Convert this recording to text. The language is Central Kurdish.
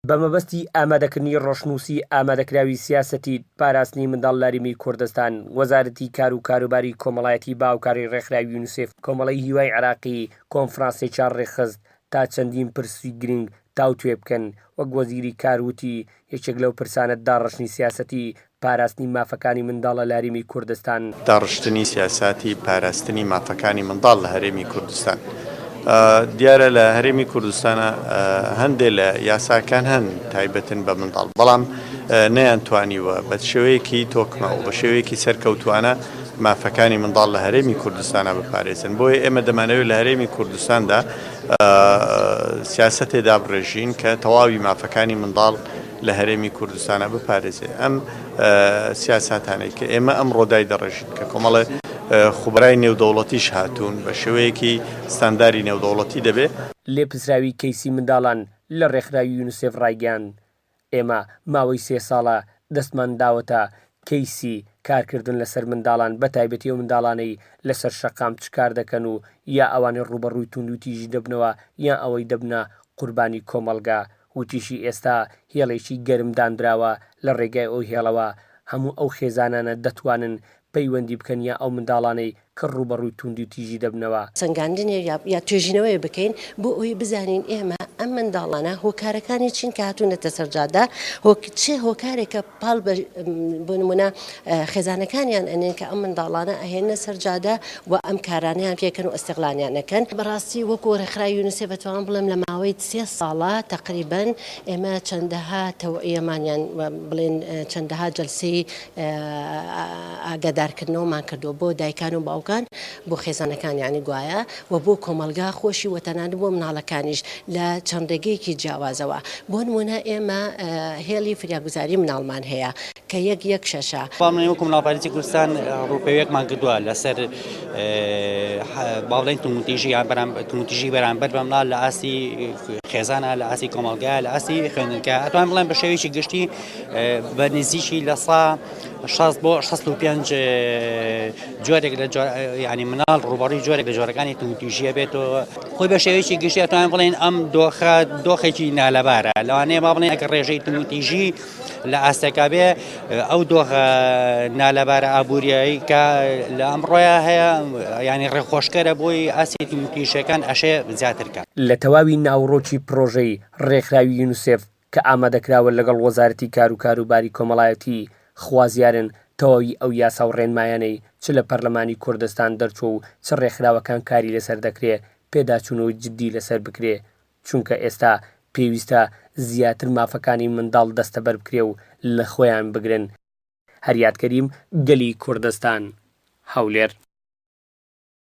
بە مەبەستی ئامادەکردنی ڕەشنووسی ئامادەکراوی سیاسەتی پاراستنی منداڵ لەهەرێمی کوردستان، وەزارەتی کار و کاروباری کۆمەڵایەتی بە هاوکاری ڕێکخراوی یونسێف، کۆمەڵەی هیوای عێراقی کۆنفرانسێکیان ڕێکخست تا چەندین پرسی گرنگ تاوتوێ بکەن، وەک وەزیری کار وتی، یەکێک لەو پرسانە داڕشتنی سیاسەتی پاراستنی مافەکانی منداڵە لە هەرێمی کوردستان. داڕشتنی سیاساتی پاراستنی مافەکانی منداڵ لە هەرێمی کوردستان. دیارە لە هەرێمی کوردستانا هەندێ لە یاساکان هەن تایبەتن بە منداڵ، بەڵام نەیانتوانیوە بە شێوەیەکی تۆکمە و بە شێوەیەکی سەرکەوتووانە مافەکانی منداڵ لە هەرێمی کوردستانا بپارێزن. بۆیە ئێمە دەمانەوێت لە هەرێمی کوردستاندا سیاسەتێ دابڕێژین کە تەواوی مافەکانی منداڵ لە هەرێمی کوردستانا بپارێزێ. ئەم سیاساتانەی کە ئێمە ئەمڕۆ دایدەڕێژین کە کۆمەڵێ خوبەرای نێودەوڵەتیش هاتوون بە شێوەیەکی ستانداری نێودەوڵەتی دەبێ. لێپرسراوی کەیسی منداڵان لە ڕێکخراوی یونسێف ڕایگەیاند، ئێمە ماوەی سێ ساڵە دەستمان داوەتە کەیسی کارکردن لەسەر منداڵان بەتایبەتی ئەو منداڵانەی لەسەر شەقام چ کار دەکەن و یا ئەوانەی ڕووبەڕووی توندوتیژی دەبنەوە یان ئەوەی دەبنە قوربانی کۆمەڵگە وتیشی ئێستا هێڵێکی گەرم داندراوە لە ڕێگای ئەو هێڵەوە هەموو ئەو خێزانانە دەتوانن پەیوەندی بکەن یا ئەو منداڵانەی کە ڕووبەڕووی توندوتیژی دەبنەوە. سەنگاندنێک یا توێژینەوەیەک بکەین بۆ ئەوەی بزانین ئێمە ئەم منداڵانە هۆکارەکانی چین کە هاتوونەتە سەر جادە، چ هۆکارێکە پاڵ بە بۆ نموونە خێزانەکانیان ئەنێن کە ئەم منداڵانە ئەهێننە سەر جادە و ئەم کارانەیان پێکەن و ئیستغلالیان ئەکەن. بەڕاستی وەکو ڕێکخراوی یونیسێف ئەتوانم بڵێم لە ماوەی سێ ساڵە تەقریبەن ئێمە چەندەها تەوعیەمان یان بڵێن چەندەها جەلسەی ئاگادارکردنەوەمان کردووە بۆ دایکان و باوکان بۆ خێزانەکان یانی گوایە و بۆ کۆمەڵگا خۆشی و تەنانەت بۆ مناڵەکانیش لە چەند ڕێگەیەکی جیاوازەوە بۆ نموونە ئێمە هێڵی فریاگوزاری مناڵمان هەیە کە یەک یەک شەشە. بەڵام وەکو مناڵپارێزی کوردستان ڕووپێویەکمان کردووە لەسەر با بڵێین توندوتیژی یان توندوتیژی بەرامبەر بە مناڵ لە ئاستی خێزانە لە ئاستی کۆمەڵگا لە ئاستی خوێندنگا ئەتوانم بڵێم بە شێوەیەکی گشتی بە نزیکی لە سا 60 بۆ 65 جۆرێک لە ینی مناڵ ڕووبەڕووی جۆرێک لە جۆرەکانی توندوتیژیە بێتەوە خۆی بە شێوەیەکی گشتی ئەتوانین بڵێن ئەم دۆخە دۆخێکی نالەبارە لەوانەیە با بڵێن ئەگەر ڕێژەی توندوتیژی لە ئاستێکا بێ ئەو دۆخە نالەبارە ئابووریایی کە لە ئەمڕۆیا هەیە ینی ڕێخۆشکەرە بۆی ئاستی توندوتیژیەکان ئەشێ زیاتر کات. لە تەواوی ناوەڕۆکی پڕۆژەی ڕێکخراوی یونسێف کە ئامادەکراوە لەگەڵ وەزارەتی کار و کاروباری کۆمەڵایەتی خوازیارن تەواوی ئەو یاسا و ڕێنمایانەی چ لە پەرلەمانی کوردستان دەرچووە و چ ڕێکخراوەکان کاری لەسەر دەکرێ پێداچوونەوەی جددی لەسەر بکرێ چونکە ئێستا پێویستە زیاتر مافەکانی منداڵ دەستەبەر بکرێ و لە خۆیان بگرن. هەریاد کەریم، گەلی کوردستان، هەولێر.